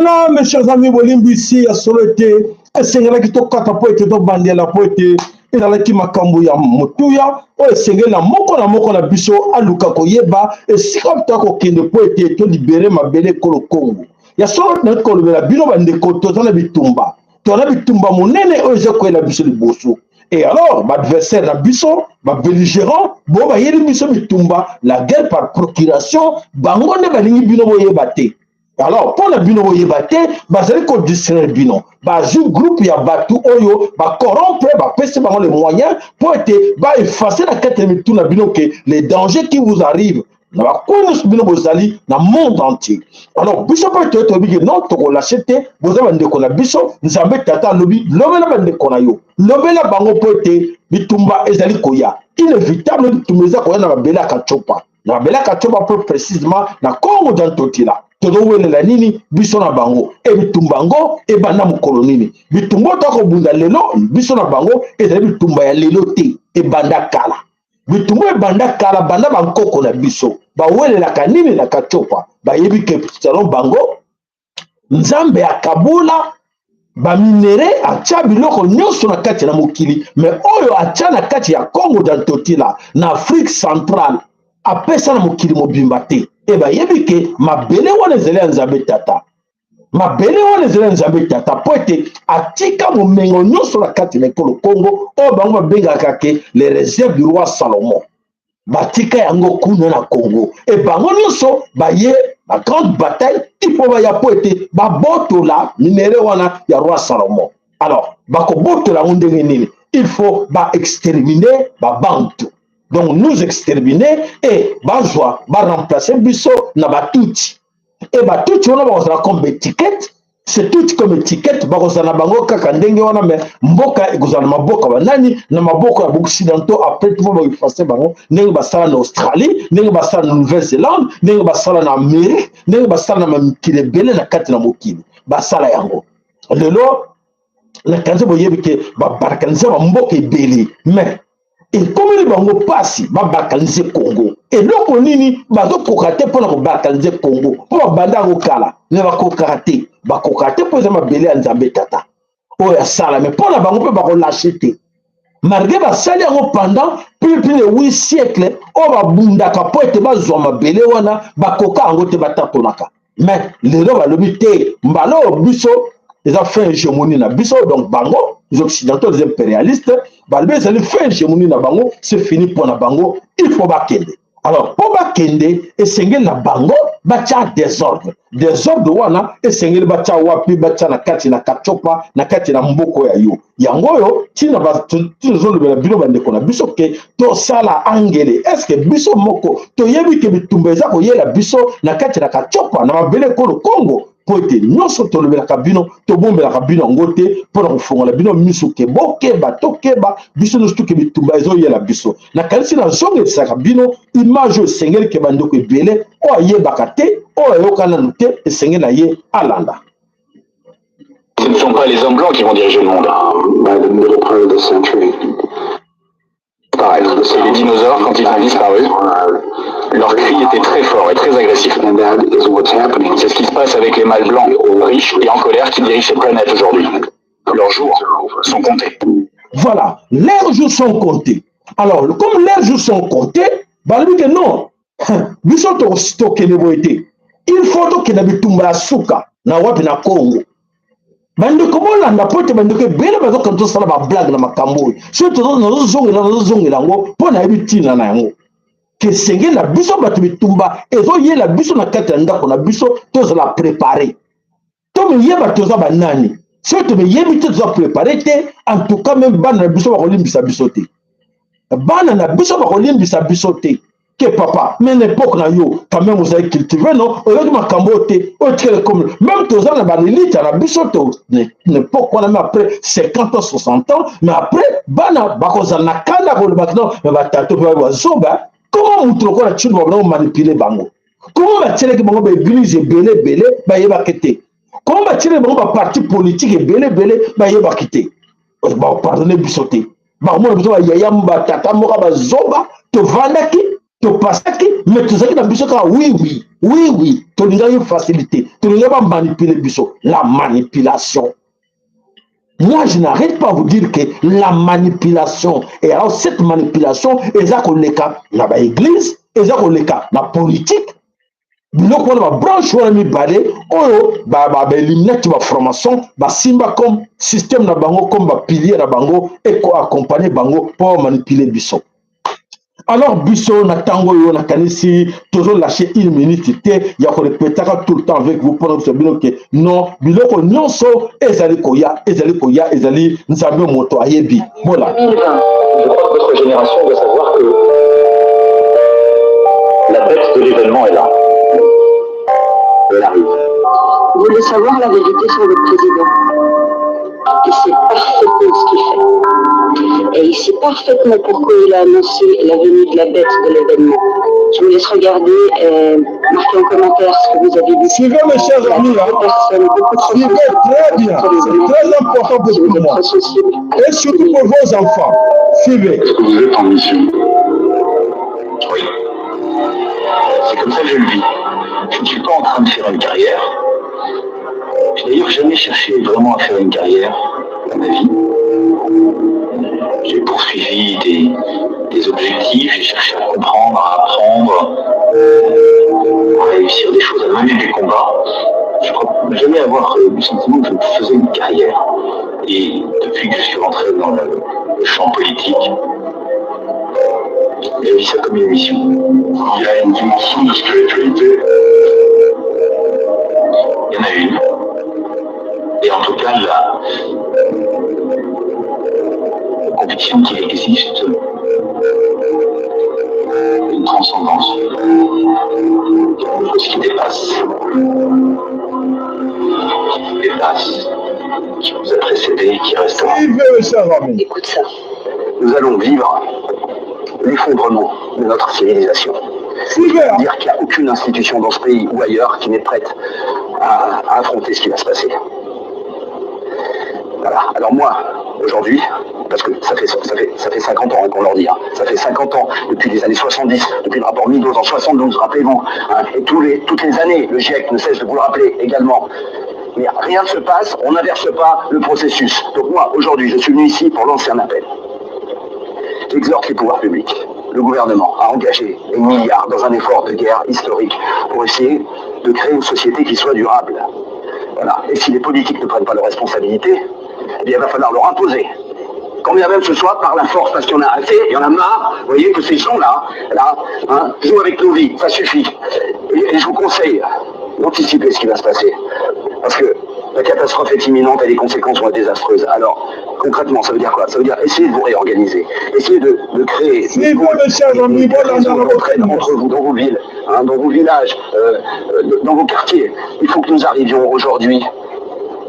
Voilà, mes chers amis, bolimbisi ya solo ete esengelaki tokata mpo ete tobandela, mpo ete ezalaki makambo ya motuya oyo esengeli na moko na moko na biso aluka koyeba esika toya kokende mpo ete tolibere mabele ekolo Kongo. Ya solo nayoki kolobela bino bandeko, toza na bitumba, toza na bitumba monene oyo eza koyela biso liboso. Et alors baadversaire na biso, babelligérant bo bayeli biso bitumba, la guerre par procuration. Bango nde balingi bino boyeba te. Alors mpo na bino boyeba te, bazali kodistraire bino. Bazwi groupe ya bato oyo bacorrompre, bapesi bango le moyen mpo ete baefface na kati ya mitu na bino ke les dangers qui vous arrivent na bakoin nyonso bino bozali na monde entier. Alors biso mpe toye, toyebi ke non, tokolâcher te. Boza bandeko na biso. Nzambe Tata alobi: lobela bandeko na yo, lobela bango mpo ete bitumba ezali koya, inévitable. Bitumba eza koya na mabele ya Katiopa, na mabele ya Katiopa mpe précisément na Kongo dia Ntotila. Tozowelela nini biso na bango? E bitumba yango ebanda mokolo nini? Bitumba oyo tokobunda lelo biso na bango ezali bitumba ya lelo te, ebanda kala. Bitumba ebanda kala, banda bankoko na biso. Bawelelaka nini na Katiopa? Bayebi ke selon bango, Nzambe akabula baminerais, atya biloko nyonso na kati na mokili, mais oyo atya na kati ya Congo dia Ntotila, na Afrique centrale, apesa na mokili mobimba te. E bayebi ke mabele wana ezali ya Nzambe Tata, mabele wana ezali ya Nzambe Tata, mpo ete atika bomengo nyonso na kati na ekolo Congo, oyo bango babengaka ke les réserves du roi Salomon. Batika yango kuna na Congo. E bango nyonso baye ba grande bataille, il faut baya mpo ete babotola minerais wana ya roi Salomon. Alors bakobotola yango ndenge nini? Il faut baexterminer babantu, donc nous exterminer, e bazwa baremplace biso na batutsi. E batutsi wana bakozala comme étiquette, c'est tout comme étiquette. Bakozala na bango kaka ndenge wana, mais mboka ekozala na maboko ya banani? Na maboko ya baoccidentaux. Après tout, baefface bango ndenge basala na Australie, ndenge basala na Nouvelle-Zélande, ndenge basala na Amérique, ndenge basala na mikili ebele na kati na mokili. Basala yango lelo. Nakanisi boyebi ke babalkaniser bamboka ebele, mais ekomeli bango mpasi babalkaniser Congo. Eloko nini bazokoka te mpona kobalkaniser Congo? Mpo babanda yango kala, mais bakokaka te, bakokaka te, mpo eza mabele ya Nzambe Tata oyo asala. Mais mpo na bango mpe bakolâcher te, malgré basali yango pendant plus de 8 siècle oyo babundaka mpo ete bazwa mabele wana, bakoka yango te, batatonaka. Mais lelo balobi te, mbala oyo biso eza fin hégémonie na biso. Donc bango, les occidentaux, les impérialistes, balobi ezali fin hégémonie na bango, c'est fini mpo na bango, il faut bakende. Alors mpo bakende, esengeli na bango batya désordre. Désordre wana esengeli batya wapi? Batya na kati na Katiopa, na kati na mboka ya yo. Yango oyo ntina tozolobela bino bandeko na biso ke tosala angele. Est-ce biso moko toyebi ke bitumba eza koyela biso na kati na Katiopa, na mabele ekolo Kongo? Mpo ete nyonso tolobelaka bino, tobombelaka bino yango te, mpo na kofongola bino miso ke bokeba, tokeba biso nyonso, toke bitumba ezoyela biso. Nakanisi nazongelisaka bino image oyo esengeli ke bandeko ebele oyo ayebaka te, oyo ayoka nanu te, esengeli na ye alanda. Ce ne sont pas les hommes blancs qui vont diriger le monde. By the middle part of the century, Disparaître. Et les dinosaures, quand ils ont disparu, leurs cris étaient très forts et très agressifs. And that is what's happening. C'est ce qui se passe avec les mâles blancs, riches et en colère qui dirigent cette planète aujourd'hui. Leurs jours sont comptés. Voilà, leurs jours sont comptés. Alors, comme leurs jours sont comptés, balobi ke non, biso tokende boye te, il faut tokende bitumba ya suka na wapi? Na Congo. Bandeko bolanda, mpo ete bandeko ebele bazokende tosala bablague na makambo oyo. Soki nazozongela, nazozongela yango mpo nayebi ntina na yango, ke esengeli na biso bato, bitumba ezoyela biso na kati ya ndako na biso, tozala préparé, tomiyeba toza banani. Soki tomiyebi te, toza préparé te, en tout cas même bana na biso bakolimbisa biso te, bana na biso bakolimbisa biso te ke papa, mais na époque na yo quand même ozali cultivé, non, oyoki makambo oyo te, oyo tikele comme même toza na balelita na biso to na époque wana. Mais après 50 ans, 60 ans, mais après bana bakozala na kanda kolobaki non, mais batato mpe bazoba, comment motu lokola Tshilombo babanda komanipuler bango? Comment batielaki bango baéglise ebele ebele, bayebaki te? Comment batielaki bango baparti politique ebele ebele, bayebaki te? Bapardonner biso te, bakomona biso bayaya, batata moko bazoba tovandaki. Topasaki, mais tozalaki na biso kaka oui oui oui oui. Tolingaki facilité, tolingaki bamanipule biso. La manipulation, moi, je n'arrête pas à vous dire que la manipulation, et alors cette manipulation eza koleka na baéglise, eza koleka na politique. Biloko wana, babranche wana mibale oyo baeliminaki, baformation basimba comme système na bango, comme bapilier na bango, ekoaccompagne bango mpo bamanipule biso. Alors biso na ntango oyo, nakanisi tozolâche une minute te ya korepetaka tout le temps avec vous mpona biso bino ke non, biloko nyonso ezali koya, ezali koya, ezali Nzambe moto ayebi. Voilà. 2020. Je crois que votre génération doit savoir que la bête de l'événement est là. Elle arrive. Vous voulez savoir la vérité sur le président? Il sait parfaitement ce qu'il fait. Et il sait parfaitement pourquoi il a annoncé la venue de la bête de l'événement. Je vous laisse regarder et marquer en commentaire ce que vous avez vu. Suivez, mes chers amis, hein. Personnes beaucoup trop Suivez très bien, c'est très important pour Si tout vous le êtes monde. trop sensible Et surtout pour vos enfants. Suivez. Est-ce que vous êtes en mission? Oui. C'est comme ça que je le vis. Je ne suis pas en train de faire une carrière. J'ai d'ailleurs jamais cherché vraiment à faire une carrière dans ma vie. J'ai poursuivi des objectifs, j'ai cherché à comprendre, à apprendre, à réussir des choses, à mener des combats. Je crois jamais avoir le sentiment que je faisais une carrière. Et depuis que je suis rentré dans le champ politique, je vis ça comme une mission. Il y a une dimension de spiritualité. Il y en a une. Et en tout cas, la conviction qu'il existe une transcendance, quelque chose qui dépasse, qui dépasse, qui nous a précédés et qui restera. Suivez, mes chers amis. Écoute ça. Nous allons vivre l'effondrement de notre civilisation. Suivez, hein. Dire qu'il n'y a aucune institution dans ce pays ou ailleurs qui n'est prête à affronter ce qui va se passer. Voilà. Alors moi, aujourd'hui, parce que ça fait 50 ans, hein, qu'on leur dit, hein, ça fait 50 ans, depuis les années 70, depuis le rapport Meadows en 72, rappelez-vous, hein, et toutes les années, le GIEC ne cesse de vous le rappeler également. Mais rien ne se passe, on n'inverse pas le processus. Donc moi, aujourd'hui, je suis venu ici pour lancer un appel. J'exhorte les pouvoirs publics, le gouvernement, à engager des milliards dans un effort de guerre historique pour essayer de créer une société qui soit durable. Voilà. Et si les politiques ne prennent pas leurs responsabilités, eh bien, il va falloir leur imposer. Quand bien même ce soit par la force, parce qu'il y en a assez, il y en a marre, vous voyez que ces gens-là, là, hein, jouent avec nos vies, ça suffit. Et je vous conseille d'anticiper ce qui va se passer. Parce que la catastrophe est imminente et les conséquences vont être désastreuses. Alors, concrètement, ça veut dire quoi? Ça veut dire essayer de vous réorganiser, essayer de créer Suivez, mes chers amis, des voilà, réseaux dans la d'entraide retraite. Entre vous, dans vos villes, hein, dans vos villages, dans vos quartiers. Il faut que nous arrivions aujourd'hui,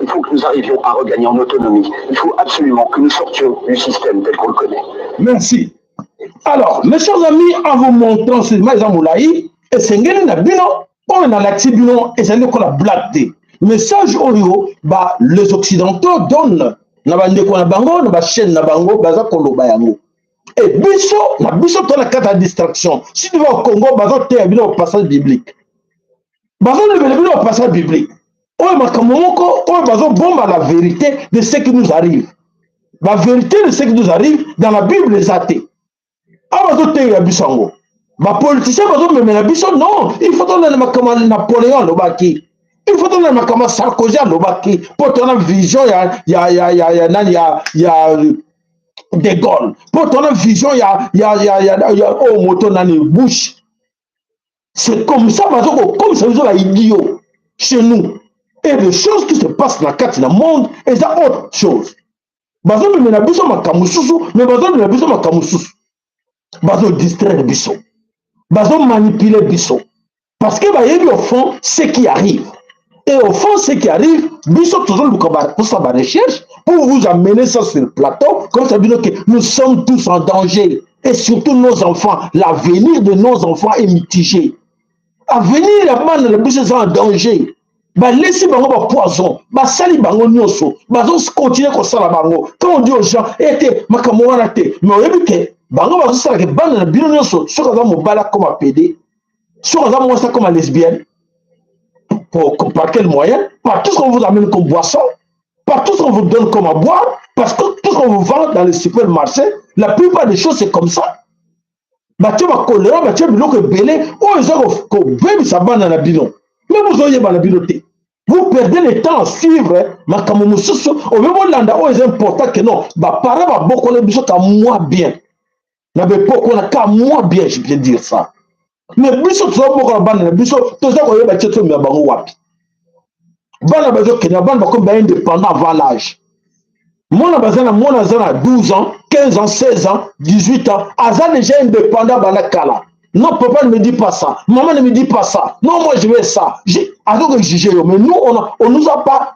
il faut que nous arrivions à regagner en autonomie. Il faut absolument que nous sortions du système tel qu'on le connaît. Merci. Alors, mes chers amis, en vous montrant ce eza molai, esengeli na bino oyo nalakisi bino ezali lokola blague te. Message oyo ba les Occidentaux donnent na bandeko na bango, na bachaîne na bango, baza koloba yango. E biso na biso to na kati ya distraction. Si tu vas au Congo, bazoteya bino passage biblique, bazolobela bino passage biblique oyo makambo moko oyo bazobomba la vérité de ce qui nous arrive. Ba vérité de ce qui nous arrive dans la Bible eza te. Awa bazoteyela biso yango, bapoliticien bazomemela biso. Non, il faut tolanda makambo ya Napoléon alobaki, il faut tolanda makambo ya Sarkozy alobaki, mpo tona vision ya nani, ya De Gaulle, mpo tona vision ya oyo moto nani, Bush. C'est comme ça bazo kokomisa biso baidiot chez nous. Et les choses qui se passent na kati na monde eza autre chose. Bazomemela biso makambo mosusu, mais bazomemela biso makambo mosusu, bazodistraire biso, bazomanipule biso, parce que bayebi au fond ce qui arrive. Et au fond, ce qui arrive, biso tozoluka tosala barecherche pour vous amener ça sur le plateau, comme ça bino que nous sommes tous en danger, et surtout nos enfants. L'avenir de nos enfants est mitigé. Avenir ya bana na biso eza en danger. Balesi bango bapoison, basali bango nyonso, bazokontinue kosala bango. Quand on dit aux gens ete makambo wana te, mais oyebi ke Bango bazosalaka bana na bino nyonso, soki aza mobali akoma pede, soki aza mwasi akoma lesbienne. Par quel moyen? Par tout ce qu'on vous amène comme boisson, par tout ce qu'on vous donne comme à boire, parce que tout ce qu'on vous vend dans les supermarchés, la plupart des choses, c'est comme ça. Batie bakolera, batie biloko ebele oyo eza kobebisa bana na bino, me bozoyeba na bino te. Vous perdez le temps à suivre makambo mosusu oyo bolanda oyo eza important que non. Baparent babokola biso ka mwa bien na baepoke wana, ka mwa bien, je peux dire ça. Mais biso tozobokola bana na biso, toza koyeba tie tomema bango wapi. Bana bazokende, bana bakomi baindépendant avant l'âge. Mwana baza na mwana aza na 12 ans, 15 ans, 16 ans, 18 ans, aza déjà indépendant banda kala. Non, papa ne me dit pas ça, maman ne me dit pas ça, non, moi je veux ça. Azoki exiger yo. Mais nous, on nous a pas,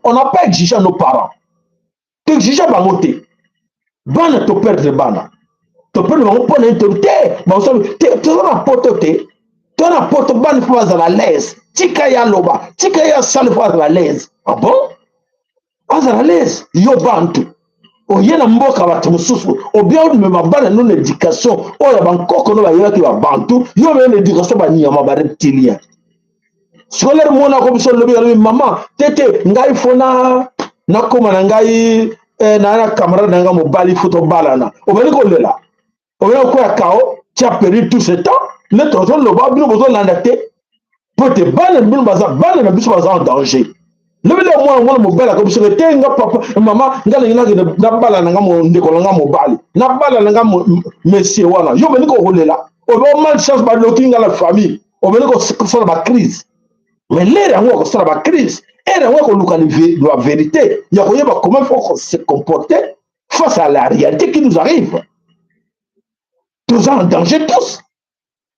on n'a pas exigé à nos parents, toexige bango te. Bana, toperdre bana, toperdre bango mpo na ye te. Baosali te, toza na poto te, to na poto bana fo bazala l'aise. Tika ye aloba, tika ye asala, fo azala l'aise. Ah bon, azala l'aise? Yo bantu oye na mboka bato mosusu, obia omema bana no na éducation oyo bankoko no bayebaki babantu. Yo omema na éducation banyama, bareptilien. Sikoyo mwana ako biso lobi, alobi: "Mama, tete, ngai fo na nakóma na ngai na camarade na ngai mobali, fo tobalana." Obali kolela, obali kokwea kao. Tu as perdu tout ce temps. Nde tozoloba, bino bozolanda te, po te bana bino baza, bana na biso baza en danger. Lobi nde mwana mobali akobi soki te: "Nga papa, mama, nga nalingi nakende nabala na nga ndeko na nga mobali, nabala na nga monsieur wana." Yo obandi kokolela, obe malchance, baloki nga na famille, obandi kosala bacrise. Mais l'heure yango ya kosala bacrise, heure yango ya koluka la vérité, ya koyeba comment il faut se comporter face à la réalité qui nous arrive. Toza en danger tous.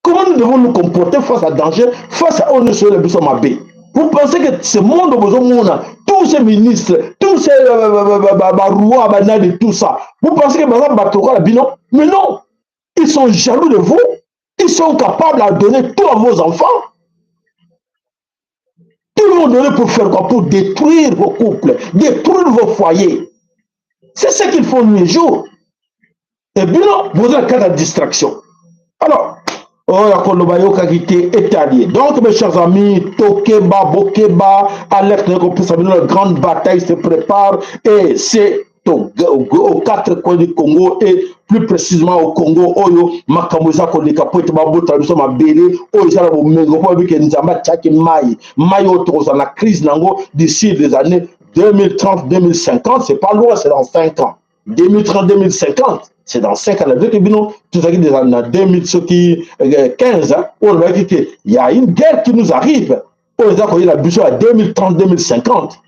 Comment nous devons nous comporter face à danger, face à oyo nyonso oyo biso mabe? Vous pensez que ce monde bozomona, tous ces ministres, tous ces barois, banani, tout ça, vous pensez que baza bato lokola bino? Mais non, ils sont jaloux de vous. Ils sont capables à donner tout à vos enfants. Tout le monde donner pour faire quoi? Pour détruire vos couples, détruire vos foyers. C'est ce qu'ils font nuit et jour. Et bino boza kaka distraction. Alors oyo ya koloba yokaki te, etali. Donc, mes chers amis, tokeba, bokeba, alerte nakopesa bino: la grande bataille se prépare et c'est aux quatre coins du Congo et plus précisément au Congo oyo makambo eza koleka, po ete babotala biso mabele oyo eza na bomengo, mpo babike Nzambe atiaki mai. Mai oyo tokozala na crise nango d'ici des années 2030, 2050. C'est pas loin, c'est dans 5 ans. 2030, 2050, c'est dans 5 ans. Nazoki bino, tozalaki déjà na 2000 soki 15 oyo olobaki ke y a une guerre qui nous arrive, oyo eza koyela biso ya 2030, 2050,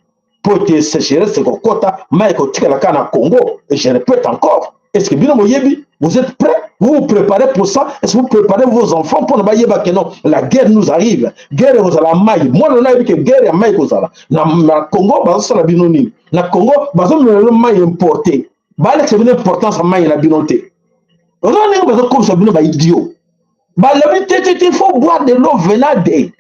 po ete sécheresse ekokɔta, mai ekotikala kaka na Congo. Et je répète encore, est ce que bino boyebi? Vous êtes prêts? Vous vous préparez pour ça? Est ce que vous préparez vos enfants mpona bayeba ke non, la guerre nous arrive? Guerre ekozala mai. Mwana na ayebi ke guerre ya mai ekozala na Congo. Bazosala bino nini na Congo? Bazomela bino mai importé, balekisa bino importance ya mai na bino te. Oza ndenge bazokomisa bino baidiot. Balobi te te te, faut boire de l'eau venant de,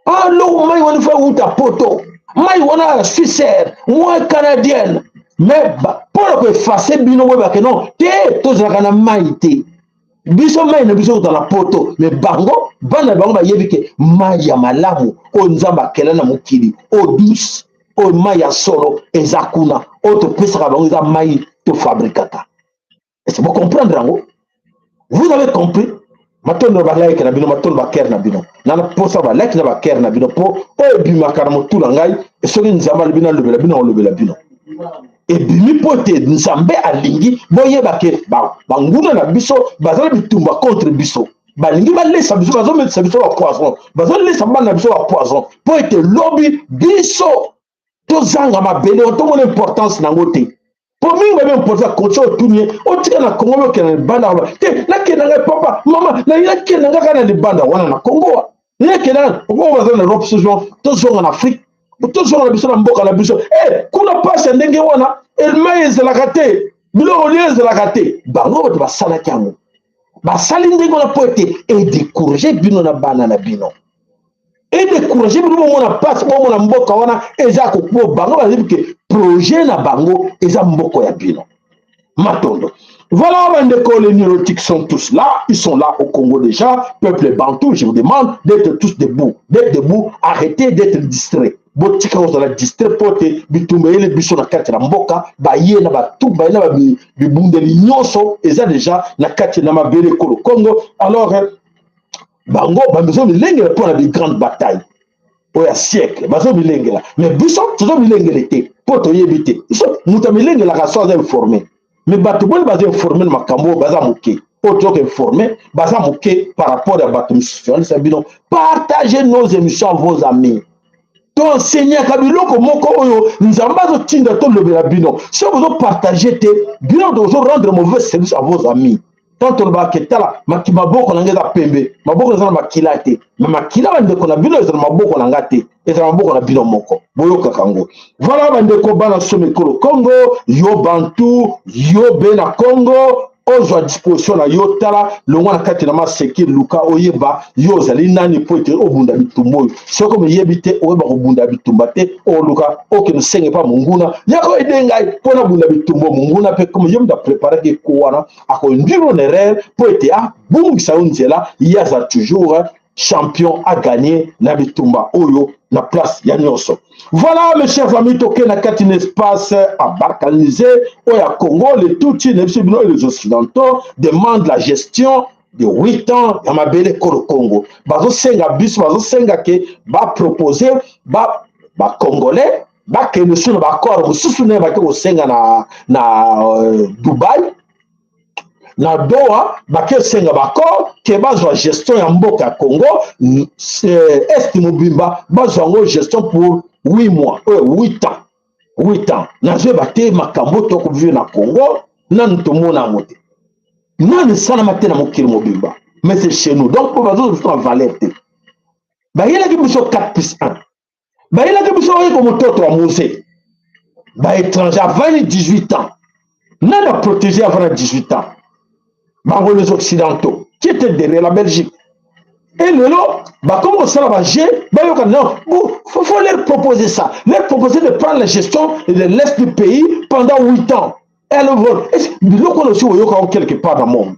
ah, l'eau, mai wana fo euta poto, mai wana ya suisse, moi canadienne. Mais mpona koeffacer bino, boyebake non te, tozalaka na mai te. Biso mai na biso kozala na poto. Mais bango, bana bango bayebi ke mai ya malamu oyo Nzambe akela na mokili, oyo douce, oyo mai ya solo, eza kuna. Oyo topesaka bango eza mai tofabrikaka. Est-ce bocomprendre yango? Vous avez compris? Matondo balike na bino, matondo bacœur na bino. Nana mposa balike na bacœur na bino, mpo oyo ebimaka na motu na ngai, soki Nzambe alobi nalobela bino, alobela bino, ebimi, mpo ete Nzambe alingi boyeba ke banguna na biso baza na bitumba contre biso. Balingi balesa biso, bazomelisa biso bapoison, bazolesa bana na biso bapoison, mpo ete lobi biso tozanga mabele, tomona importance nango te. Po mingi babi importance konti otuni ye, otika na Kongo, okende na libanda te. Nakende ngai, papa, mama, nalingi nakende nga kaka na libanda wana na Kongo. Nakende oyo baza na Europe, tozonga na Afrique, tozonga na biso na mboka na biso. E kuna mpasi ya ndenge wana, mai ezalaka te, biloko lia ezalaka te. Bango bato basalaki yango, basali ndenge wana mpo ete edécourage bino na bana na bino, edécourage bino, bomona mpasi, bomona mboka wana eza kopo. Bango bayebi ke projet na bango eza mboka ya bino. Matondo. Voilà, bandeko, les nilotiques sont tous là. Ils sont là au Congo déjà. Peuple bantou, je vous demande d'être tous debout. D'être debout, arrêtez d'être distraits. Botika kozala distrait mpo te bitumba eyele biso na kati na mboka, baye na batumba ye na bibundeli nyonso eza deja na kati na mabele ekolo Congo. Alors bango bazobilengela mpo na bigrande bataille oyo ya siècle, bazobilengela, mais biso tozobilengele te mpo toyebi te. Biso moto amilengelaka so aza informé, mais bato boni baza informé na makambo oyo? Baza moke. Oyo toyoka informé baza moke par rapport ya bato misusu. Yanisa bino, partagez nos émissions à vos amis. Toenseignaka biloko moko oyo Nzambe azotinda tolobela bino. Soki bozopartage te, bino tozorendre mauvais service à vos amis. Tant tolobaka ke tala, maboko na ngai eza pembe, maboko eza na makila te, mais makila bandeko na bino eza na maboko na nga te, eza na maboko na bino moko. Boyokaka yango. Voilà, bandeko bana somi ekolo Congo, yo bantu, yo be na Congo, ozwa disposition na yo. Tala, longwa na kati na maseki, luka oyeba yo ozali nani mpo ete obunda bitumba oyo. Soki omiyebi te, oyeba kobunda bitumba te. Oluka okende osenge mpa monguna yako ede ngai mpo nabunda bitumba. Monguna mpe komi ye moto apreparaki eko wana, akoinduire en erreur mpo ete abungisa yo nzela. Ye aza toujours champion, a gagné na bitumba oyo na place ya nyonso. Voilà, mes chers amis, toke na kati na espace à balkaniser oyo ya Congo. Les Tutsi na biso bino et les Occidentaux demandent la gestion de 8 ans ya mabele kolo Congo. Bazosenga biso, bazosenga ke bapropose bacongolais bakende so na baaccord mosusu ndenge bake kosenga na Dubai, na Doha. Bake kosenga baaccord ke bazwa gestion ya mboka ya Congo, Est mobimba, bazwa yango gestion pour 8 mois, 8 ans, 8 ans. Nazoyeba te makambo tokovivre na Congo. Nanu tomona yango te, nanu esalama te na mokili mobimba, mais c'est chez nous. Donc mpo bazozwa biso na valeur te. Bayelaki biso 4 plus 1, bayelaki biso oyeko mototo ya Mose. Baétranger avandi 18 ans, nani aprotégé avant na 18 ans bango? Les Occidentaux qui étaient derrière la Belgique. Et lelo bakomi kosala baje bayoka non, faut leur proposer ça, leur proposer de prendre la gestion de l'Est du pays pendant 8 ans. Biloko oyo osi boyoka quelque part dans le monde?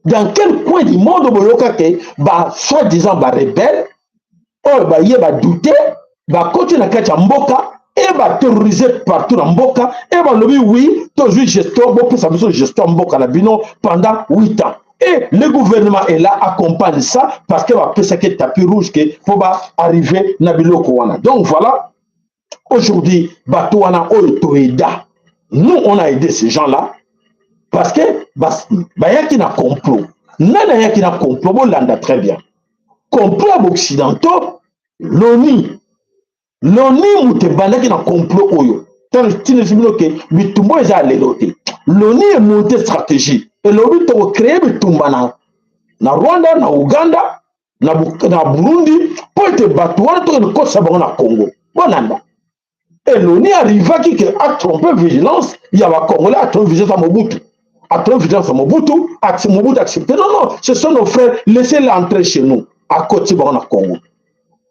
Dans quel coin du monde boyoka ke ba soi-disant barebelle oyo baye badute bakoti na kati ya mboka e baterrorize partout na mboka e balobi: "Oui, tozwi gestion, bopesa biso gestion ya mboka na bino pendant 8 ans"? Et le gouvernement est là, accompagne ça, parce que bapesaki tapis rouge ke mpo baarrive na biloko wana. Donc voilà, aujourd'hui bato wana oyo toaida, nous on a aidé ces gens là parce que bayaki na complot. Nani ayaki na complot? Bolanda très bien. Complot ya baoccidentaux, loni loni moto ebandaki na complot oyo. Ntina esi bino ke bitumba eza ya lelo te. Loni emonte stratégie, elobi tokocréer bitumba na Rwanda, na Uganda, na Burundi, mpo ete bato wana tokende kotisa bango na Congo. Bolanda, eloni arrivaki ke atrompe vigilance ya bacongolais, atrompe vigilance ya Mobutu, atrompe vigilance ya Mobutu. Mobutu accepté: "Non, non, ce sont nos frères, laissez-les entrer chez nous." Akoti bango na Congo.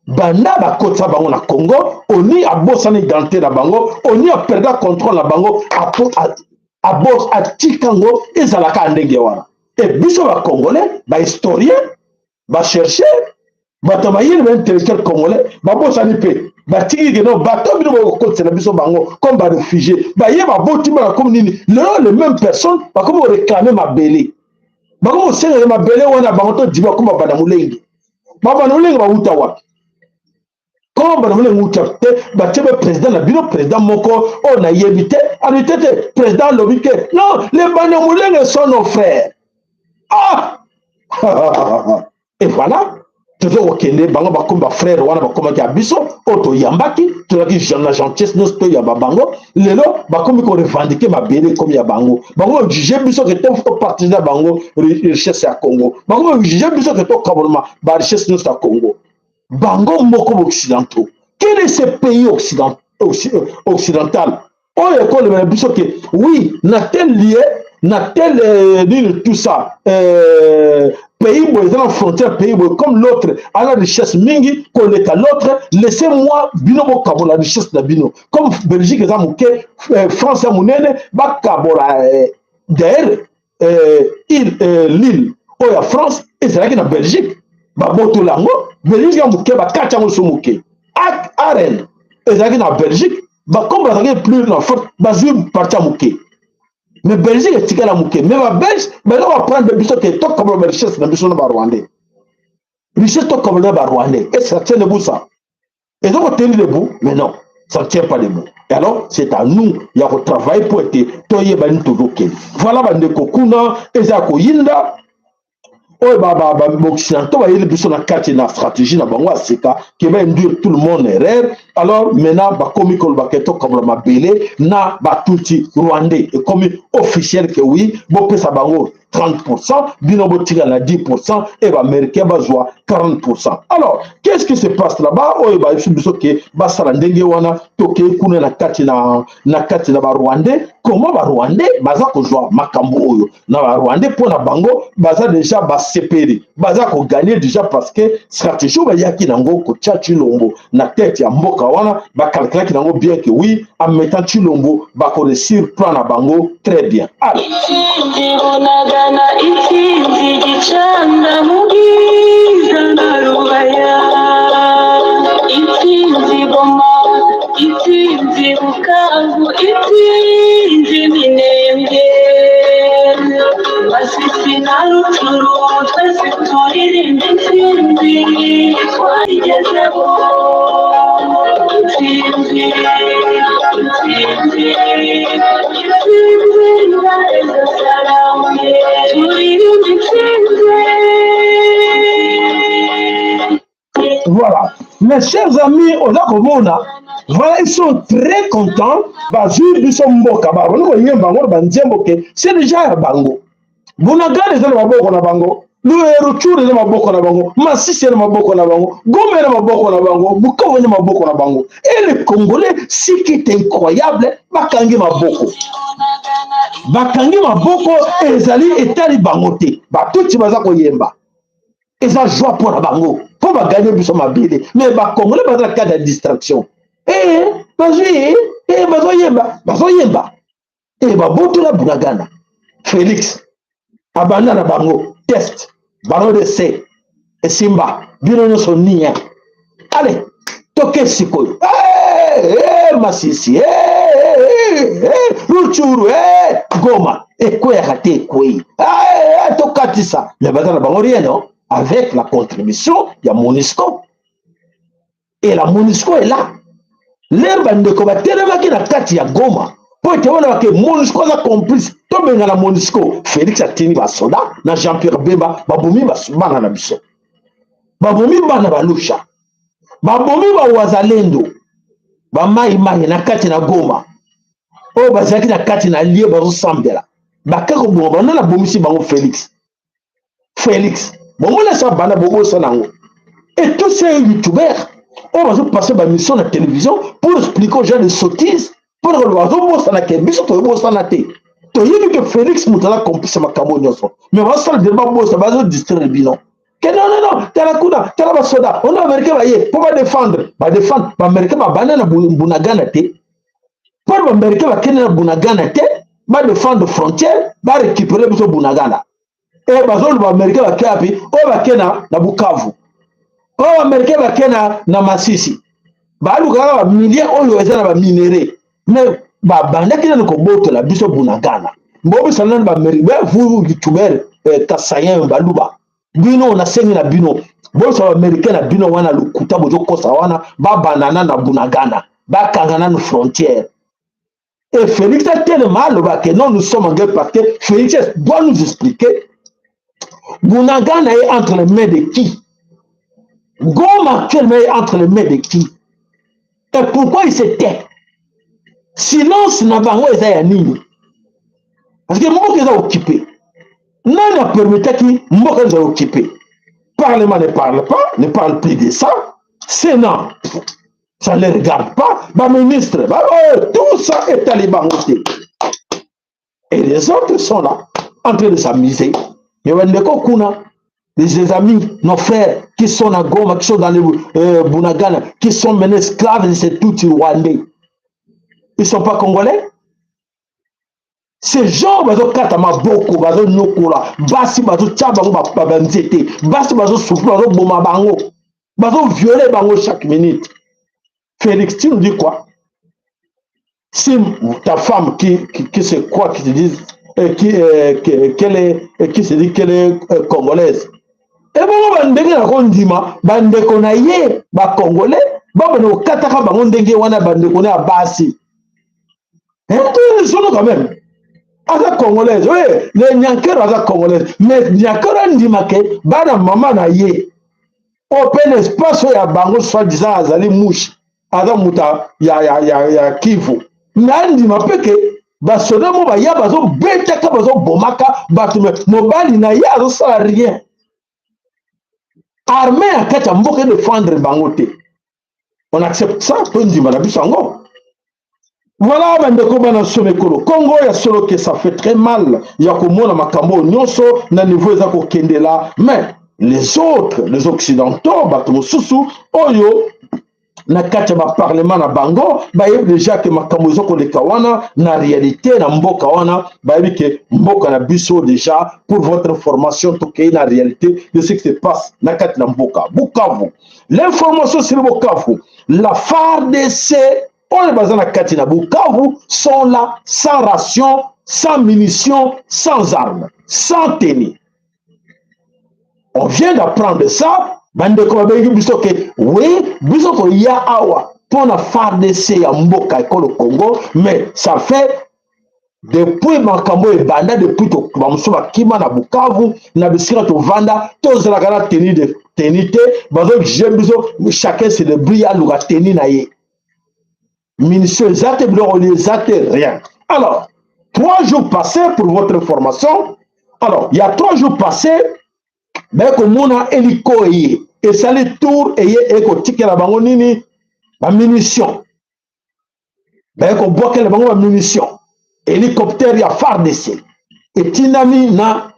Banda bakotisa bango na Congo, oni abosana identité na bango, oni aperda contrôle na bango, atika yango ezalaka ndenge wana. E biso bacongolais, bahistorien, bachercheur, bato bayini, baintellectuel congolais babosani mpe batiki ke no bato bino bokokotisela biso bango comme baréfugié, baye baboti bana comme nini. Lelo les mêmes personnes bakomi koréclame mabele, bakomi kosengela mabele wana bango. To diba komi babanda molenge, babanda molenge bawuta wapi? Koma bana molenge wuta te. Batie be président na bino, président moko oyo nayebi te, alobi te te, président alobi ke non, les banda molenge sont nos frères. Ah, et voilà, toza kokende. Bango bakomi bafrère wana, bakomaki ya biso oyo toyambaki, tozalaki na gentillesse nyonso toyamba bango. Lelo bakomi korevendiquer mabele ekomi ya bango. Bango bajuge biso ke topartage na bango richesse ya Congo. Bango bajuge biso ke tokabolama barichesse nyonso ya Congo. Bango moko baoccidentaux. Quel est ce pays occidental oyo ekolobela biso ke oui, na tel lieu, na tel nini, tout ça, pays boye eza na frontière, pays boye comme l'autre ana richesse mingi koleka l'autre, laissez-moi bino bokabola richesse na bino? Comme Belgique eza moke, France ya monene, bakabola. D'ailleurs, île, l'île oyo ya France ezalaki na Belgique, babotola yango. Belgique ya moke, bakati yango so moke. Aren ezalaki na Belgique, bakombo bazalaki plus na forte, bazwi parti ya moke, mais Belgique etikala moke. Mais Babelge baza koapprendre biso ke tokabola barichesse na biso na Barwandais, richesse tokabola na Barwandais. Et ça tient debout, ça eza kotenir debout? Mais non, ça ne tient pas debout. Et alors, c'est à nous ya kotravailler po ete toyeba nini tozokende. Voilà, bandeko, kuna eza koyinda. Oyo baoccidentaux bayeli biso na kati na stratégie na bango ya sika ke bainduire tout le monde erreur. Alors maintenant, bakomi koloba ke tokabola mabele na Batutsi rwandais. Ekomi officiel ke oui, bopesa bango 30%, bino botika na 10% et Baaméricain bazwa 40%. Alors, qu'est-ce qui se passe là-bas? Oyo bayebisi biso ke basala ndenge wana. Tokei kuna na kati na Barwandais. Comment Barwandais baza kozwa makambo oyo na Barwandais? Mpo na bango, baza déjà basepeli, baza kogagner déjà, parce que stratégie oyo bayaki nango kotia Tshilombo na tête ya mboka wana, bakalkulaki nango bien que oui, en mettant Tshilombo, bakoréussir plan na bango très bien. Alors, Intsinzi Bunagana, intsinzi Gicanda, mu Bwiza na Rubaya, intsinzi Goma, intsinzi Bukavu, intsinzi Minembwe, Masisi na Rutshuru, twese turirimba intsinzi twayigezeho. Intsinzi, intsinzi, intsinzi, intare zasaramye, turirimba intsinzi. Voilà. Mes chers amis, oza komona, voilà, ils sont très contents. Bazwi biso mboka, babandi koyemba yango na banzembo ke c'est déjà ya bango. Bunagana eza na maboko na bango, Rutshuru eza maboko na bango, Masisi na maboko na bango, Goma na maboko na bango, Bukavu na maboko na bango. Et le Congolais, ce qui est incroyable, bakangi maboko, bakangi maboko, ezali etali bango te. Batuti baza koyemba, eza joie mpo na bango, mpo bagagner biso mabele. Mais Bacongolais baza na kati ya distraction. E bazwi e, bazoyemba, bazoyemba e, babotola Bunagana. Félix abanda na bango test ballon d'essai, esimba bino nyonso nia. Ale, toke sikoyo. Hey, hey, Masisi, hey, hey, Rutshuru, hey, Goma ekweyaka te, ekwei. Hey, tokatisa. Mais baza na bango rien, non, avec la contribution ya MONUSCO. Et la MONUSCO est là. L'heure bandeko batelemaki na kati ya Goma mpo ete wana bake MONUSCO aza complice, tobenga na MONUSCO, Félix atindi basoda na Jean Pierre Bemba, babomi bana na biso, babomi bana Balusha, babomi Bawazalendo, Bamaimai na kati na Goma oyo bazalaki na kati na lie, bazosambela, bake koboma bango. Nabomisi bango, Félix. Félix, bomona esa banda bobosana yango. Et tous ces youtubeurs oyo bazopasser bamission na télévision pour expliquer aux gens des sottises, mpona koloba, bazobosana ke biso toyebosana te. Toyebi ke Félix moto aza complice makambo nyonso, mais bazosala dele, babosa, bazodistraire bino ke non, non, non, tala kuna, tala basoda ona Baaméricain baye mpo badéfendre, badéfendre. Baaméricain babanda na Bunagana te. Mpo Baaméricain bakende na Bunagana te, badéfendre frontière, barécupérer biso Bunagana. E bazoloba Baaméricain bake api? Oyo bake na Bukavu, oyo Baaméricain bake na Masisi, baluka kaka bamilie oyo eza na baminerais. Mais babandaki nani kobotola biso Bunagana? Mbobisana nani Baaméricain? Vous, youtubeur kasayen, Baluba, bino nasengi na bino, boyebisa Baaméricain na bino wana lokuta bozokosa wana, babanda na Bunagana, bakanga nanu frontière. Et Félix atelema, aloba ke non, nous sommes en guerre, parce que Félix doit nous expliquer Bunagana est entre les mains de qui, Goma actuellement est entre les mains de qui, et pourquoi il se tait. Silence na bango eza ya nini? Parce que mboka eza occupé. Nani apermettaki mboka eza occupé? Parlement ne parle pas, ne parle plus de ça. Sénat, ça ne regarde pas. Baministre, ba, tout ça etali bango te. Et les autres sont là en train de s'amuser. Mais bandeko kuna, les amis, nos frères qui sont à Goma, qui sont dans le Bunagana, qui sont maintenant esclaves de ces Tutsis rwandais, ils ne sont pas congolais. Ces gens bazokata maboko, bazonyokola basi, bazotya bango banzete, basi bazosouffrir, bazoboma bango, bazoviole bango chaque minute. Félix, tu nous dis quoi? Si ta femme qui se croit, qui se dit qu'elle est, qui se dit qu'elle est congolaise, ebongo bandenge na kondima bandeko na ye bacongolais babana kokataka bango ndenge wana, bandeko na ya basi solo quand même aza congolaise. Oye le Nyankero aza congolaise, mais Nyankero andima ke bana mama na ye oyo mpe na espace oyo ya bango, soi disant azali mushi, aza moto ya Kivu, mais andima mpe ke basoda mo baya bazobetaka, bazobomaka bato, mais mobali na ye azosala rien. Armée ya kati ya mboka edéfendre bango te. On accepte ça? Tondima na biso yango? Voilà, bandeko bana somekolo Kongo ya solo ke ça fait très mal ya komona makambo oyo nyonso na niveau eza kokendela. Mais les autres, les occidentaux, bato mosusu oyo na kati ya baparlement na bango bayebi déjà ke makambo eza koleka wana na réalité na mboka wana. Bayebi ke mboka na biso déjà, pour votre information, tokei na réalité de ce qui se passe na kati na mboka Bukavu. L'information sur Bukavu: la FARDC oyo baza na kati na Bukavu sont là sans ration, sans munitions, sans armes, sans tenue. On vient d'apprendre ça. Bandeko babengi biso ke oui, biso koya awa mpona FARDC ya mboka ekolo Congo, mais ça fait depuis makambo ebanda, depuis bamosusu bakima na Bukavu, na bisika tovanda, tozalaka na tenue de tenue te. Bazoexiger biso chacun se débrouille, aluka tenue na ye. Munition eza te, biloko eza te, rien. Alors, 3 jours passés, pour votre information, alors il y a 3 jours passés, baye komona hélico eye esali tour, eye ekotikela bango nini? Bamunition. Baye kobwakela bango bamunition. Hélicoptère ya FARDC etindami na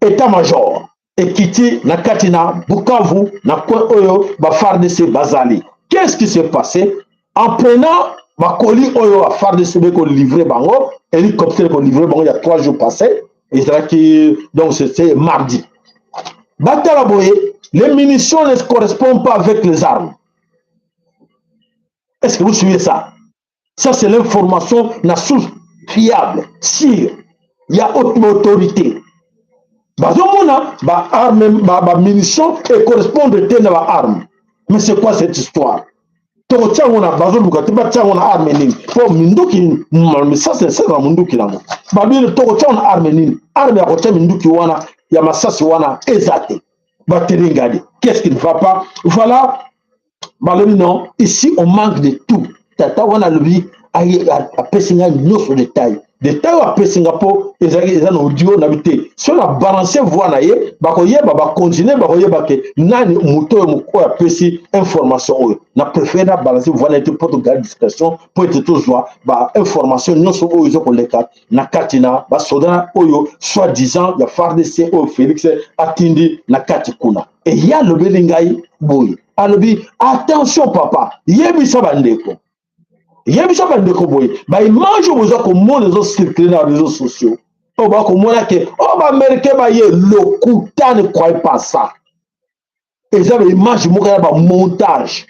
état major ekiti na kati na Bukavu, na coin oyo baFARDC bazali. Qu'est-ce qui s'est passé? En prenant bacolis oyo baFARDC bekolivrer bango, hélicoptère ekolivrer bango, il y a 3 jours passé, ezalaki, donc c'était mardi, batala boye, les munitions ne correspondent pas avec les armes. Est-ce que vous suivez ça? Ça, c'est l'information na source fiable, sûre ya autorité. Bazomona baarme, bamunition ecorrespondre te na baarme. Mais c'est quoi cette histoire? Tokotia yango na, bazoluka te batia yango na arme nini? Mpo minduki, misasi esala na munduki nango. Babini tokotia yango na arme nini? Arme ya kotia minduki wana ya masasi wana eza te. Batelengadi, qu'est-ce qui ne va pas? Voilà, balobi non, ici on manque de tout. Tata wana alobi, apesi ngai nyonso détail, détail oyo apesi nga, mpo ezalaki eza na audio na bi te. So na balance voix na ye, bakoyeba, bacontinue, bakoyeba ke nani moto oyo oyo apesi information oyo. Na préféré na balance voix na ye te mpo togala discrétion, mpo ete tozwa bainformation nyonso oyo eza koleka na kati na basoda oyo soi disant ya FARDC oyo Félix atindi na kati kuna. Eye alobeli ngai boye, alobi: "Attention papa, yebisa bandeko, yebisa bandeko boye, baimage oyo boza komona ezocircule na réseaux sociaux, oyo bakomona ke oyo baaméricain baye, lokuta, ne croyez pas ça. Eza baimage moko ya bamontage.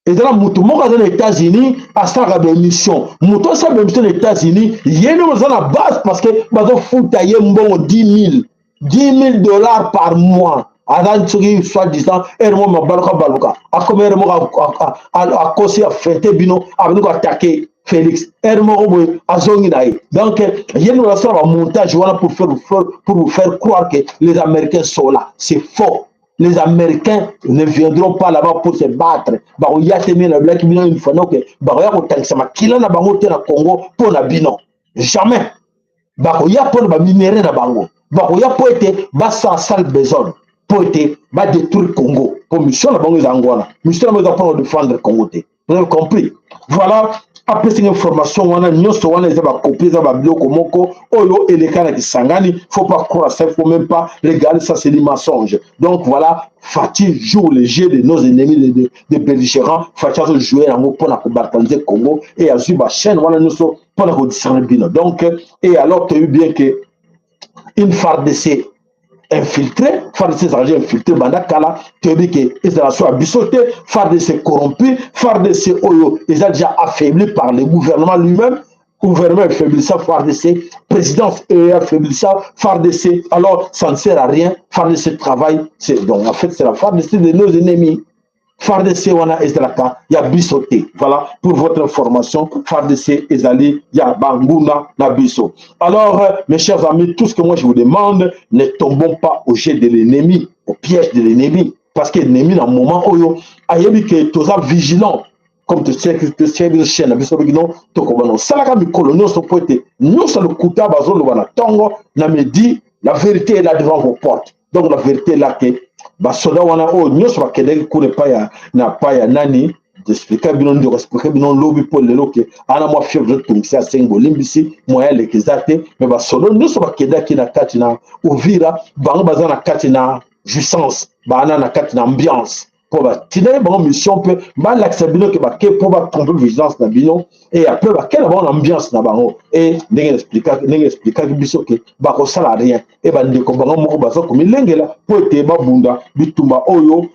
Eza na motu moko aza na États-Unis, asalaka baémission. Moto asala baémission na États-Unis, ye nde aza na base, parce que bazofuta ye mbongo 10 000, 10 000 $ par mois. Aza soki soi disant ere moko mabaluka baluka, akomi ere moko akosi, afete bino, abandi koattaquer Félix, ere moko boye azongi na ye. Donc ye nde bazosala bamontage wana pour vous faire croire que les Américains sont là. C'est faux, les Américains ne viendront pas là-bas pour se battre. Bakoya te. Mino nabilaki bino une fois noke bakoya kotangisa makila na bango te na Congo mpo na bino, jamais. Bakoya mpo na baminerais na bango, bakoya mpo ete basala sale besogne, mpo ete badétruire Congo, mpo mission na bango eza yango wana. Mission na bango eza mpona kodéfendre Congo te. Vous avez compris? Voilà. Apesi nga information wana nyonso wana, eza bakopi, eza babiloko moko oyo eleka na Kisangani. Faut pas croire ça, faut même pas regarder ça, c'est du mensonge. Donc voilà, Fatshi joue le jeu de nos ennemis, de belligérants. Fatshi azo jouer yango mpona kobalkaniser Congo et azwi bachaîne wana nyonso mpona kodistraire bino. Donc, et alors, toyebi bien que une FARDC infiltré, FARDC ezalaki infiltré banda kala. Toyebi ke ezala so ya biso te. FARDC corrompu, FARDC oyo eza déjà affaibli par le gouvernement lui-même. Gouvernement affaiblissa FARDC, présidence affaiblissa FARDC. Alors ça ne sert à rien, FARDC travaille. C'est donc, en fait, c'est la FARDC de nos ennemis. FARDC wana ezalaka ya biso te. Voilà, pour votre information, FARDC ezali ya banguna na biso. Alors, mes chers amis, tout ce que moi je vous demande, ne tombons pas au jeu de l'ennemi, au piège de l'ennemi, parce que l'ennemi, na moment oyo ayebi ke toza vigilant, comme totiaki biso chaîne na biso, bino tokobana osalaka mikolo nyonso po ete nyonso lokuta bazoloba na ntongo na midi, la vérité est là devant vos portes. Donc la vérité est là ke basoda wana oyo nyonso bakendaki kuna epai ya na pa ya nani, expliquer bino, ndeko expliquer bino lobi, mpo lelo ke ana mwa fièvre etungisi, asengi bolimbisi, moyen aleka eza te. Me basoda nyonso bakendaki na kati na Uvira, bango baza na kati na jouissance, baana na kati na ambiance, mpo batindaki bango mission mpe balakisa bino ke bake mpo batromper vigilance na bino. Et après bake na bango na ambiance na bango. E ndenge expliquaki biso ke bakosala rien. E bandeko bango moko baza komilengela mpo ete babunda bitumba oyo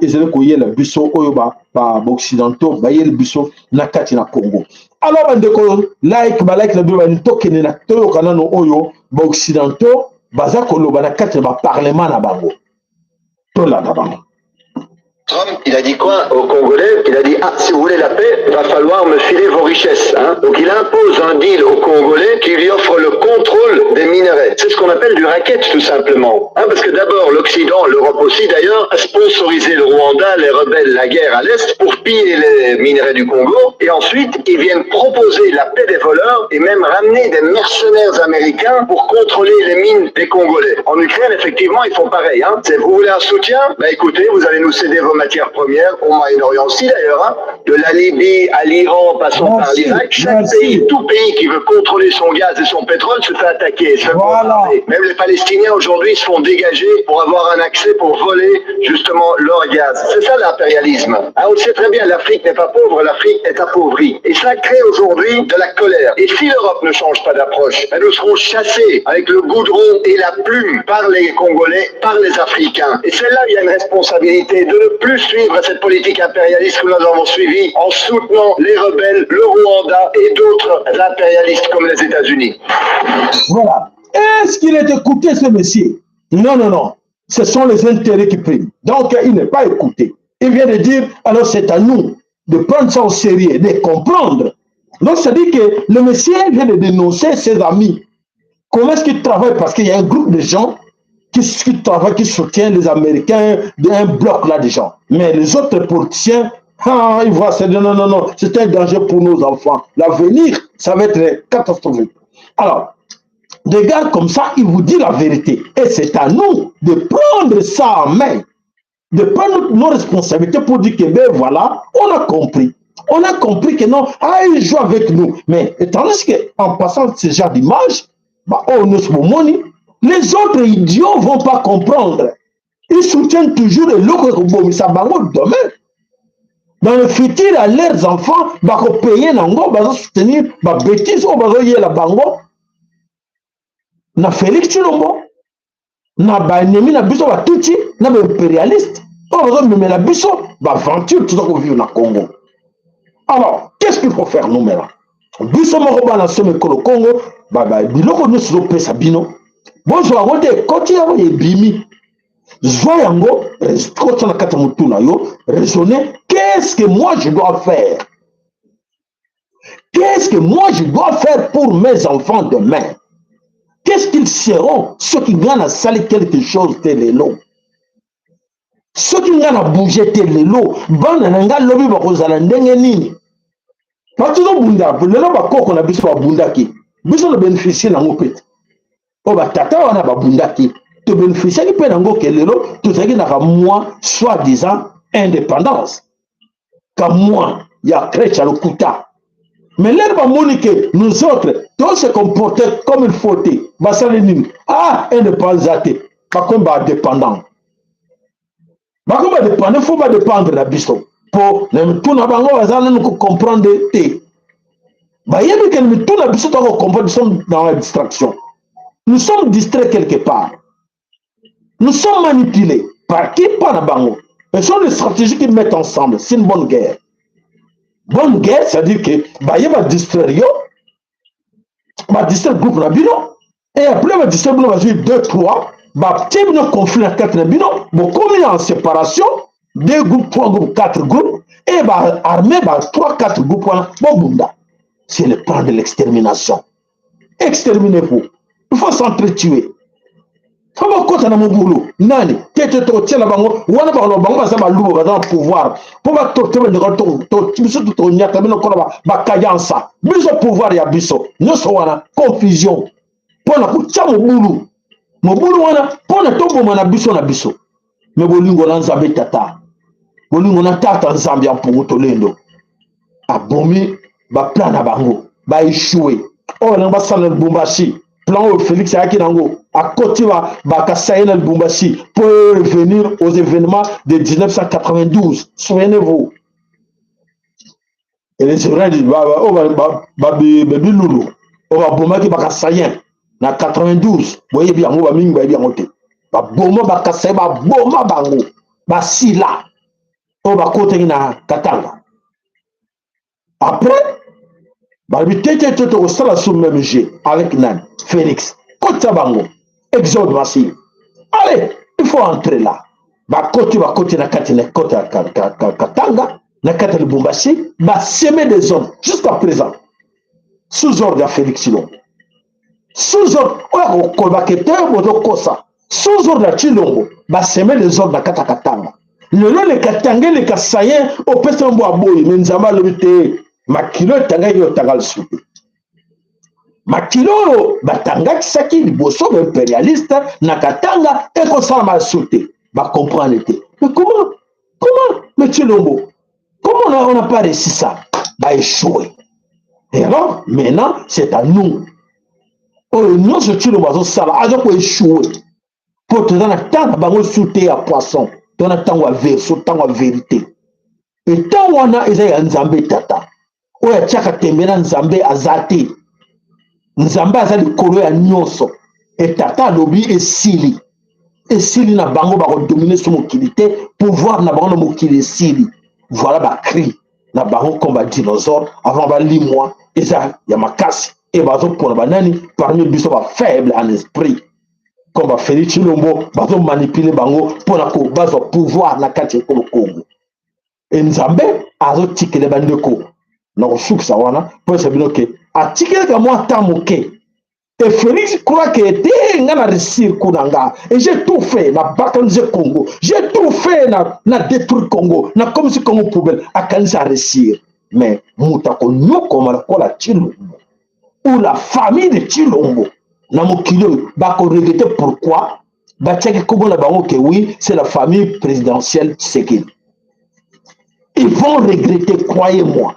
ezali koyela biso, oyo baoccidentaux bayeli biso na kati na Congo. Alors bandeko, like balike na bino bani, tokende na toyoka nano oyo baoccidentaux baza koloba na kati na baparlement na bango. Tolanda bango. Trump, il a dit quoi aux Congolais? Il a dit: ah, si vous voulez la paix, va falloir me filer vos richesses. Hein. Donc il impose un deal aux Congolais qui lui offre le contrôle des minerais. C'est ce qu'on appelle du racket, tout simplement. Hein, parce que d'abord, l'Occident, l'Europe aussi d'ailleurs, a sponsorisé le Rwanda, les rebelles, la guerre à l'Est, pour piller les minerais du Congo. Et ensuite, ils viennent proposer la paix des voleurs et même ramener des mercenaires américains pour contrôler les mines des Congolais. En Ukraine, effectivement, ils font pareil. Hein. C'est: vous voulez un soutien? Bah écoutez, vous allez nous céder vos matières premières, au Moyen-Orient aussi d'ailleurs, hein, de la Libye à l'Iran, passant par l'Irak. Chaque Merci. Pays, tout pays qui veut contrôler son gaz et son pétrole se fait attaquer, se fait bombarder. Même les Palestiniens aujourd'hui se font dégager pour avoir un accès pour voler justement leur gaz. C'est ça l'impérialisme. Hein, on le sait très bien, l'Afrique n'est pas pauvre, l'Afrique est appauvrie. Et ça crée aujourd'hui de la colère. Et si l'Europe ne change pas d'approche, ben, nous serons chassés avec le goudron et la plume par les Congolais, par les Africains. Et c'est là où il y a une responsabilité de ne plus suivre cette politique impérialiste que nous avons suivie en soutenant les rebelles, le Rwanda et d'autres impérialistes comme les États-Unis. Voilà. Est-ce qu'il est écouté, ce monsieur? Non, non, non. Ce sont les intérêts qui priment. Donc, il n'est pas écouté. Il vient de dire, alors c'est à nous de prendre ça au sérieux, de comprendre. Donc, c'est-à-dire que le monsieur vient de dénoncer ses amis. Comment est-ce qu'il travaille? Parce qu'il y a un groupe de gens qui travaillent, qui soutiennent les Américains, un bloc là de gens. Mais les autres politiciens, ah, ils voient, c'est non, non, non, non, c'est un danger pour nos enfants. L'avenir, ça va être catastrophique. Alors, des gars comme ça, ils vous disent la vérité. Et c'est à nous de prendre ça en main, de prendre nos responsabilités pour dire que, ben voilà, on a compris. On a compris que non, ah, ils jouent avec nous. Mais tandis qu'en passant ce genre d'image, bah, oh, nous sommes les autres idiots vont pas comprendre. Ils soutiennent toujours le bango demain. Dans le futur, à leurs enfants, payer nango, bazo soutenir ba bêtise oyo bazoyela bango na Félix Tshilombo, na baennemi na biso batutsi, na baimpérialiste oyo bazomemela biso baaventure toza kovivre na Congo. Alors, qu'est-ce qu'il faut faire, nous, maintenant? Biso moko bana so mikolo Congo, biloko nyonso ezopesa bino, bozwa yango te, ekoti yango, ebimi, zwa yango, kota na kati ya motu na yo, raisonner: qu'est-ce que moi je dois faire? Qu'est-ce que moi je dois faire pour mes enfants demain? Qu'est-ce qu'ils seront soki nga nasali quelque chose te lelo, soki nga na bouge te lelo, bana na nga lobi bakozala ndenge nini? Bato tozobunda lelo, bakoko na biso babundaki, biso na bénéficie nango mpe te. Oyo batata wana babundaki, tobénéficiaki mpe nango ke lelo tozalaki na kamwa soi-disant indépendance, kamwa ya crèche ya lokuta. Mais l'heure bamoni ke nous autres to se comporter comme il faut te, basali nini? Ah, indépendant eza te, bakomi ba dépendant, bakomi ba dépendant, faut ba dépendre na biso po na mitu na bango baza nanu ko comprendre te. Bayebi ke na mitu na biso toko comprendre, nous sommes dans la distraction, nous sommes distraits quelque part, nous sommes manipulés par qui? Pas na bango. Ce sont les stratégies qu'ils mettent ensemble. C'est une bonne guerre. Bonne guerre, c'est-à-dire que baye ba distraire yo, ba distraire groupe na bino, et après ba distraire bino, bazwi 2 3, batie bino conflit na kati na bino, bokomi en séparation, deux groupes, trois groupes, quatre groupes, et ba armée ba 3 4 groupes wana bobunda. C'est le plan de l'extermination. Exterminez-vous, il faut s'entretuer, fo bakota na mobulu nani te te tokotiela bango wana, bakoloba bango baza baluba, baza na pouvoir mpo batorte bandeko biso, tonyata bino kola bakayansa biso, pouvoir ya biso nyonso wana confusion mpo na kotia mobulu, mobulu wana mpo na toboma na biso na biso. Me bolingo na Nzambe tata, bolingo na tata Nzambe ya mpungu tolendo abomi baplan na bango, baéchoué. Oyo balingi basala na Lubumbashi, plan oyo Félix ayaki nango, akoti bakasaye na Lubumbashi pour revenir aux événements de 1992, souvenez-vous, et les oyo babilulu oyo babomaki bakasayen na 92, boyebi yango, bamingi bayebi yango te. Baboma bakasaye, baboma bango, basila oyo bakotaki na Katanga. Après balobi te te te, tokosala sous même jeu avec nani? Félix kotisa bango exode massive. Allez, il faut entrer là. Bakoti, bakoti na kati na kota ya Katanga, na kati ya Lubumbashi, basemer des hommes jusqu'à présent sous ordre ya Félix Tshilombo, sous ordre oyo akokolobaka te bozokosa, sous ordre ya Tshilombo, basemer des ordres na kati ya Katanga. Lelo leka tanga eleka sayen opesa mbo aboyi, me Nzambe alobi te, makilo etangaki otanga lisusu te. Makilo oyo batangakisaki liboso baimpérialiste na Katanga ekosalama lisusu te. Bacomprendre te, mais comment, comment, mais Tshilombo, comment on n'a pas réussi ça? Baéchoué. Et alors maintenant c'est à nous. Oyo nyonso Tshilombo azosala, aza koéchouer mpo toza na ntango na bango su te ya poisson, toza na ntango ya verso, ntango ya vérité. Etango wana eza ya Nzambe tata oyo atiaka tembe na Nzambe aza te. Nzambe aza likolo ya nyonso. Etata alobi esili, esili na bango, bakodominer so mokili te, pouvoir na bango na mokili esili. Voilà, bacri na bango comme badinosaure avant balimwa eza ya makasi e bazopona banani parmi biso bafaible en esprit comme bafélix Tshilombo, bazomanipuler bango mpona bazwa pouvoir na kati ya ekolo Congo. E Nzambe azotikele bandeko na kosukisa wana mpo esa bino ke atikelaka mwa ta moke. Et Félix croit que te nga na réussir kuna nga et j'ai tout fait na balkaniser Congo, j'ai tout fait na détruire Congo, na comme si Congo poubelle, akanisi réussir. Mais moto akonyokoma lokola Tshilombo ou la famille de Tshilombo na mokili oyo, bakoregretter pourquoi batiaki kombo na bango ke oui, c'est la famille présidentielle Tshisekedi. Ils vont regretter, croyez-moi,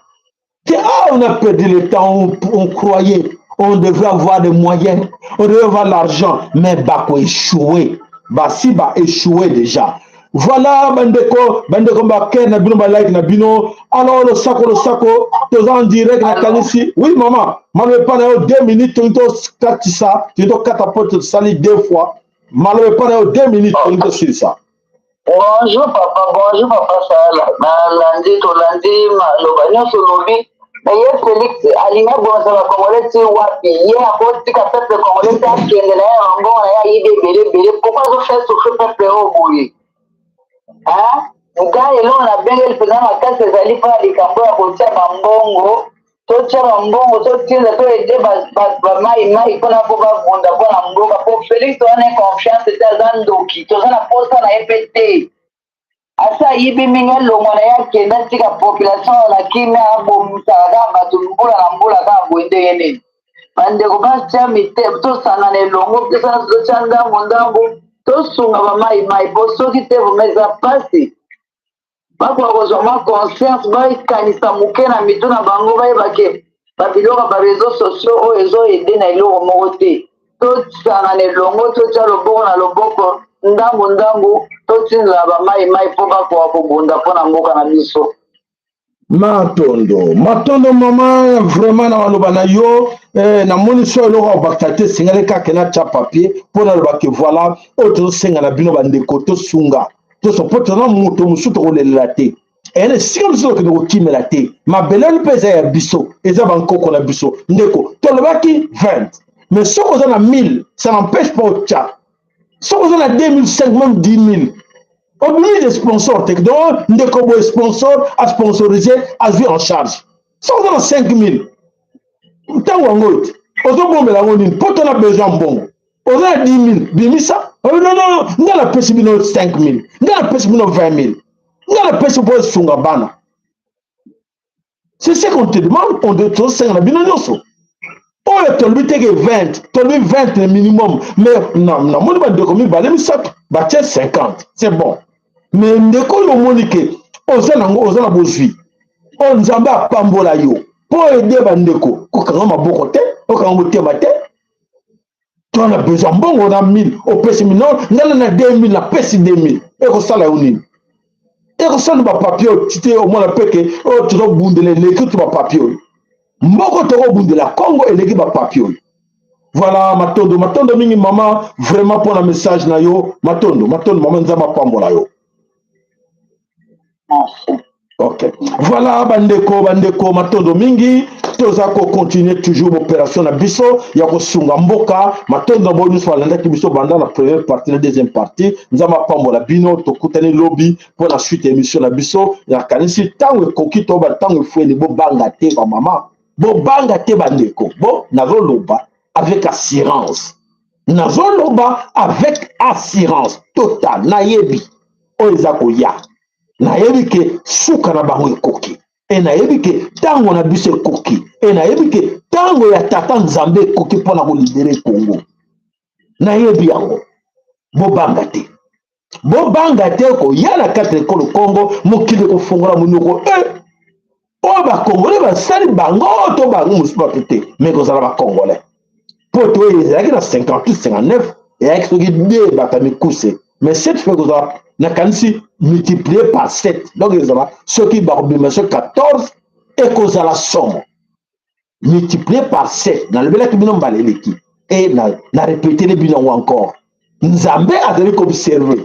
que ah, on a perdu le temps, on croyait on devait avoir des moyens, on devait avoir l'argent, mais bako échoué, basi ba échoué déjà. Voilà bandeko, bandeko, bakere na bino, balike na bino. Alors losako, losako, toza en direct. Nakanisi oui mama, maloba epa na yo 2 minutes, tolingi tokatisa, tolingi tokata po tosali deux fois. Maloba epa na yo 2 minutes, tolingi tosilisa. Bonjour papa, bonjour papa Sala. Nalandi, tolandi maloba nyonso olobi. Me ye Félix alingi abongisa bacongolais ti wapi? Ye akotika peuple congolais te, akende na ye na mbongo na ye, ayibi ebele ebele. Pourquoi azofaire souffrir peuple oyo boye? Ngai eloko nabengeli mpenza makasi ezali mpona likambo ya kotia bambongo. Totia bambongo, totinda, toaider bamai mai mpona mpo babunda mpona mboka, po Félix wana confiance te, aza ndoki, toza na posa na ye mpe te. Asi ayibi mingi, elongwa na ye, akende, atika population na kimia. Abomisaka kaka bato mbula na mbula kaka boye, ndenge nini? Bandeko batia mite, tosangana elongo, tosana, totia ndambo ndambo, tosunga bamai mai, po soki te vraimen eza mpasi. Bakoka kozwa mwa conscience, bakanisa moke na mitu na bango, bayeba ke Ba biloko ya ba réseaux sociaux oyo ezo aider na eloko moko te. Tosangana elongo, totia loboko na loboko, ndambu ndambu totindela ba mai mai mpo bakoka kobunda mpo na mboka na biso. Matondo, matondo mama, vraiment na maloba na yo namoni so eloko ya kobakisa te. Esengeli kaka natya papier mpo naloba ke voilà, oyo tozosenga na bino bandeko, tosunga toso mpo toza moto mosusu tokolelela te. Ene esika mosusu tokende kokimela te, mabele mpe eza ya biso, eza bankoko na biso. Ndeko, tolobaki 20, mais soki oza na 1000, ça n'empêche pas otya. Soki oza na 2005, même 10 000, obimi de sponsor te. Donc ndeko boye sponsor asponsorise, azwi en charge. Soki oza na 5000, ntango yango te ozobombela yango nini? Mpo tona besoin mbongo. Oza na 10 000, bimisa. Non, non, nga napesi bino 5 000, nga napesi bino 20 000, nga napesi mpo esunga bana. C'est ce qu'on te demande. On tozosenga na bino nyonso oyo tolobi teke 20, tolobi 20 le minimum, mais namoni bandeko mibale, misato batie 50, c'est bon. Mais ndeko oyo omoni ke oza nango, oza na bozwi oyo Nzambe apambola yo mpo aider bandeko, kokanga maboko te, okanga motema te. To na besoin mbongo na 1000, opesi mino. Ngai na 2000, napesi 2000, ekosala yo nini? Ekosala bapapier oyo tite omona peke oyo tozobundela eleki to bapapier oyo moko tokobundela Kongo eleki bapapier oyo. Voilà, matondo, matondo mingi mama, vraiment mpona message na yo. Matondo, matondo mama, Nzambe apambola yo. Ok, voilà bandeko, bandeko, matondo mingi. Toza kocontinue toujours opération na biso ya kosunga mboka. Matondo bo nyonso balandaki biso banda na première partie na deuxième partie. Nzambe apambola bino. Tokutani lobi mpo na suite ya émission na biso. Nakanisi ntango ekoki to bantango efweni. Bobanga te bamama, bobanga te bandeko. Bo nazoloba avec assurance, nazoloba avec assurance totale. Nayebi oyo eza koya, nayebi ke suka na bango ekoki, e nayebi ke ntango na biso ekoki, e nayebi ke ntango ya Tata Nzambe ekoki mpona kolibérer Kongo. Nayebi yango. Bobanga te, bobanga te. Koya na kati na ekolo Kongo, mokili ekofongola monoko e oyo bakongolais basali bango to bango mosusu bato te, mais kozala bakongolais mpo to oyo ezalaki na 58, 59, eyaki soki de bato ya mikuse, mais cette fois ekozala, nakanisi, multiplié par 7. Donc ezala soki bakobima soki 14, ekozala somo multiplié par 7. Nalobelaki bino mbala eleki e na répétele bino yango encore. Nzambe azali koobserver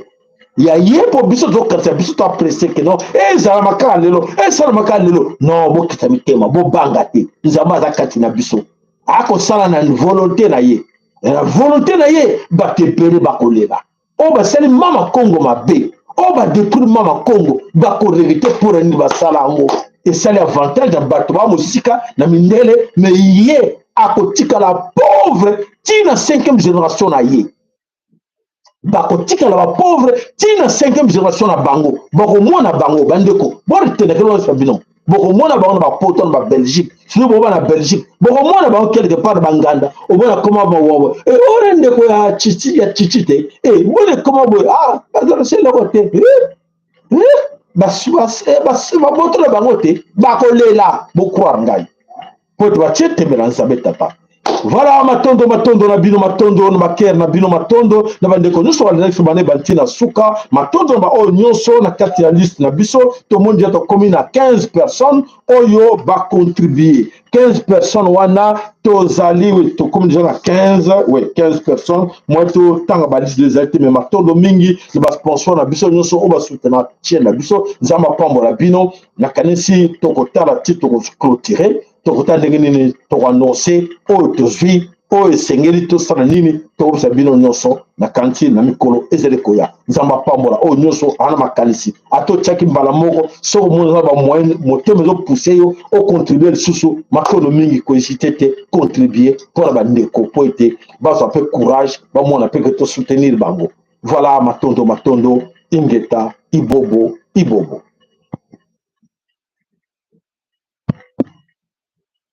ya ye mpo biso tozokanisa, biso toapprécie ke non, ezala kaka lelo, esalama kaka lelo. Non, bokita mitema, bobanga te. Nzambe aza kati na biso, akosala na volonté na ye, na volonté na ye. Bato ebele bakolela oyo basali mama Kongo mabe, oyo badétruire mama Kongo, bakoregretter mpona nini basala yango. Esali avantage na bato ba mosika na mindele, mais ye akotikala pauvre ntina cinquième génération na ye. Bakotikala bapauvre ntina cinquième génération na bango. Bakomona bango, bandeko, boreteneke nyonso bino, bokomona bango na bapoto, na babelgique. Soki boba na Belgique, bokomona bango quelque part na banganda. Omona koma mawawa e oyo ndeko ya chichi, ya chichi te. E bone koma boye, ah, bazala se eloko te, babotola bango te, bakolela. Bocroire ngai po ete batie tembe na Nzambe Tata. Voilà, matondo, matondo na bino, matondo na bakere na bino, matondo na bandeko nyonso balandaki biso bana bantina suka, matondo na baoyo nyonso na kati ya liste na biso. Tomoni deja tokomi na 15 personnes oyo bacontribue. 15 personnes wana tozali, oui, tokomi deja na 15, oui, 15 personnes. Moi totanga baliste ezali te, mais matondo mingi na basponsor na biso nyonso oyo basoutenir chaîne na biso. Nzambe apambola bino. Nakanisi tokotala ti tokoclôturer, tokotala ndenge nini tokoannonce oyo tozwi, oyo esengeli tosala nini, tokobisa bino nyonso na kanti na mikolo ezali koya. Nzambe apambola oyo nyonso ana makanisi ata otiaki mbala moko. Soki omoni oza bamoyen, motema ezopousse yo ocontribue lisusu, matondo mingi. Kohésiter te, contribue mpona bandeko mpo ete bazwa mpe courage, bamona mpe ke tosoutenir bango. Voilà, matondo, matondo, ingeta, ibobo, ibobo.